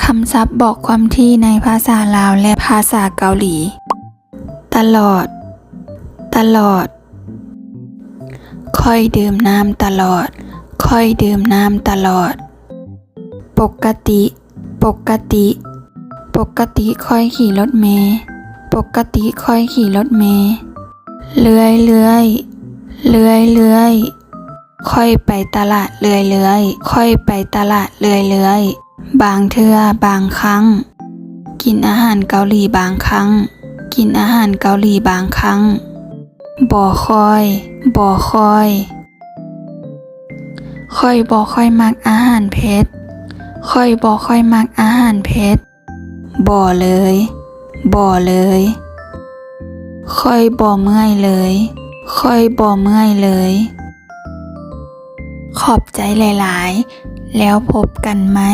ຄຳສັບບອກຄວາມຖີ່ໃນພາສາລາວ ແລະ ພາສາເກົາຫຼີ. ຕະຫຼອດ, ຕະຫຼອດ. ຂ້ອຍດື່ມນ້ຳຕະຫຼອດ. ຂ້ອຍດື່ມນ້ຳຕະຫຼອດ. ປົກກະຕິ, ປົກກະຕິ. ປົກກະຕິຂ້ອຍຂີ່ລົດເມ. ປົກກະຕິຂ້ອຍຂີ່ລົດເມ. ເລື້ອຍໆ, ເລື້ອຍໆ. ຂ້ອຍໄປຕະຫຼາດເລື້ອຍໆ. ຂ້ອຍໄປຕະຫຼາດເລື້ອຍໆ. ບາງເທື່ອ, ບາງຄັ້ງ. ກິນອາຫານເກົາຫຼີບາງຄັ້ງ. ກິນອາຫານເກົາຫຼີບາງຄັ້ງ. ບໍ່ຄ່ອຍ, ບໍ່ຄ່ອຍ. ຂ້ອຍບໍ່ຄ່ອຍມັກອາຫານເຜັດ. ຂ້ອຍບໍ່ຄ່ອຍມັກອາຫານເຜັດ. ບໍ່ເລີຍ, ບໍ່ເລີຍ. ຂ້ອຍບໍ່ເມື່ອຍເລີຍ. ຂ້ອຍບໍ່ເມື່ອຍເລີຍ. ຂອບໃຈຫຼາຍໆ, ແລ້ວພົບກັນໃໝ່.